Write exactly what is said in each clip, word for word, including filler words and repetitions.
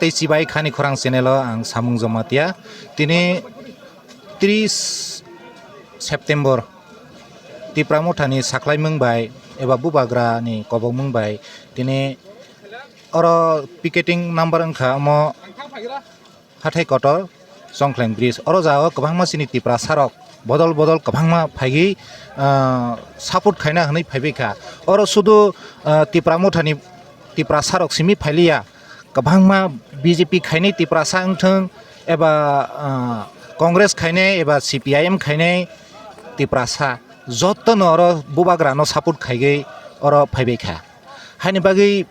Tei chibai khani khorang channel o ang Samung Jamatia. Tini tris September Tipra Mothani saklaimung bai eba bubagra ni kobokmung bai tini oro picketing number wngkha omo hathai kotor Chongkhleng bridge. Oro jaga o kwbangma chini Tiprasa rok bodol bodol kwbangma phaigwi, ah, support khaina hwnwi phaibai kha. Oro sudu, ah, Tipra Mothani Tiprasa rok simi phailiya, kwbangma B J P khainai Tiprasa wngthwng eba, ah, Congress khainai eba C P I M khainai Tiprasa, jotono oro bubagrano support khaigwi oro phaibai kha. Haini bagwi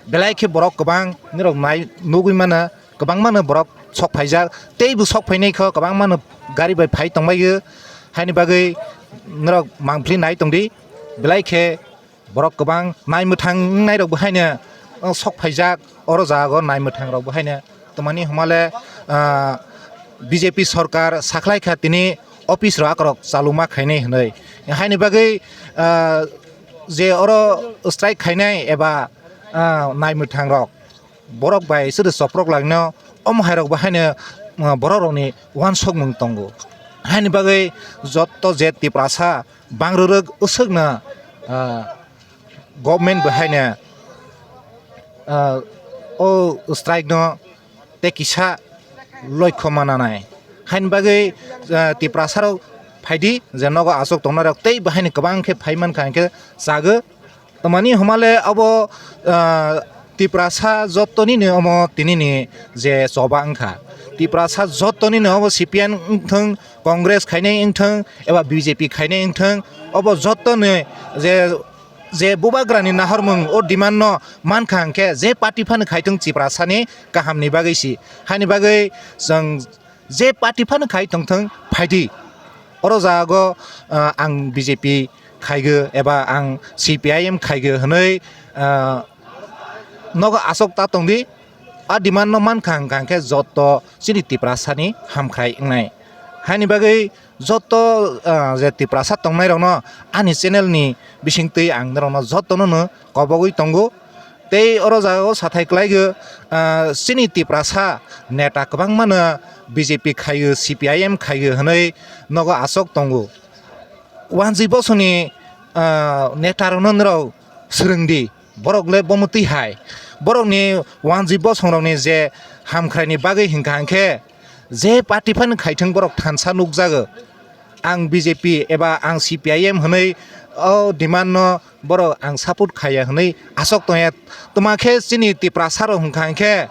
belai khe borok kwbang nirok nai nugwi mano, kwbangmano borok sok phaijak, teibo sok phainai kho kwbangmano gari bai phai tongbaio. Haini bagwi norok mangpili nai tongdi, belai khe borok kwbang nai mwthang wngnairokbo haino, uh, sok phaijak, oro jago nai mwthangrokbo haino twmani hwnmale, uh, B J P sorkar sakhlai kha tini office rok akorok chaluma khainai hwnwi. Haini bagwi, uh, je oro strike khainai eba, uh, nai mwthangrok borok bai chwrwi choprok langno, omo hairok bo haino, uh, borok rokni uansukmung tongo. Haini bagwi joto je Tiprasa bangrwrwk usukno, uh, government bo haino, uh, o strike no tei kisa loikho mananai. Haini bagwi, uh, Tiprasa rok phaidi je nogo aswk tongnai rok tei bo haino kwbang khe phai mankha hinkhe chago. Tamani hwnmale abo, ah, Tiprasa jottonino omo tinini je choba wngkha. Tiprasa jottonino obo C P I M wngthwng, Congress khainai wngthwng, eba B J P khainai wngthwng, obo jottoni je, je bubagrani nahormung o demand no mankha hwnkhe je party phano khaithwng Tiprasani kahamni bagwi si. Haini bagwi chwng je party phano khai tongthwng phaidi. Oro jago, ah, ang B J P khaigo eba ang C P I M khaigo hwnwi, ah, nogo aswk ta tongdi. A demand no mankha hwnkha hwnkhe joto chini Tiprasani hamkhrai wngnai. Haini bagwi joto, ah, je Tiprasa tongnairokno ani channel ni bisingtwi ang norokno jotono no kobogwi tongo. Tei oro jaga o sathai kwlaigo, ah, chini Tiprasa neta kwbangmano B J P khaio, C P I M khaio hwnwi nogo aswk tongo. Wanjwi bosongni, ah, neta rokno norok swrwngdi, borok le bomo twi hai. Borokni wanjwi bosongrokni je hamkhraini bagwi hwnkha hwnkhe je party phano khaithwng borok thansa nukjago. Ang B J P eba ang C P I M hwnwi o demand no borok ang support khaiya hwnwi aswk tongya. Twma khe chini Tiprasa rok hwnkha hwnkhe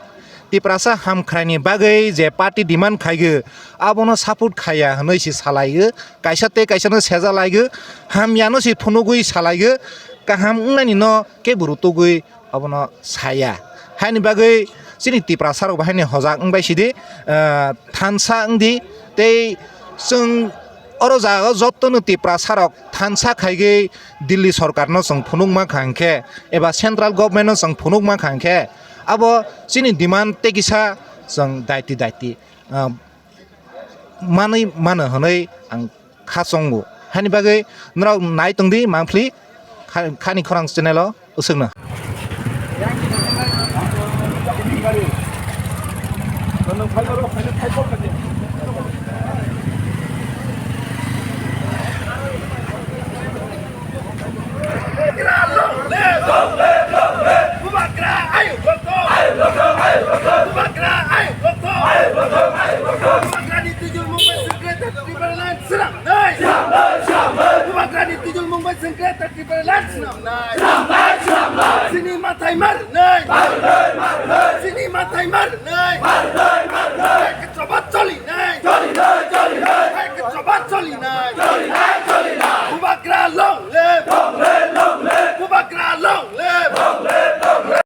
Tiprasa hamkhraini bagwi je party demand khaigo abono support khaiya hwnwi se salaigo. Kaisa tei kaisa no seja laigo, hamya no se phunugwi salaigo, kaham wngnani no kebo rutugwi abono saya. Haini bagwi chini Tiprasa rok bo haini hojak wngbai sidi, ah, thansa wngdi tei chwng oro jaga o jotono Tiprasa rok thansa khaigwi Delhi sorkar no chwng phunuk mankha hwnkhe eba central government no chwng phunuk mankha hwnkhe abo chini demand tei kisa chwng daiti daiti, ah, manwi mano hwnwi ang kha chongo. Haini bagwi norok nai tongdi mangpili kha-, khani khorang channel o usukno. Bubagra ayuk loktong! Bubagra ayuk loktong! Bubagrani twijlmung bai chwng Greater Tipraland swnamnai! Bubagrani twijlmung bai chwng Greater Tipraland swnamnai! Chini mathai marnai! Chini mathai marnai! Hai khe choba cholinai! Hai khe choba cholinai!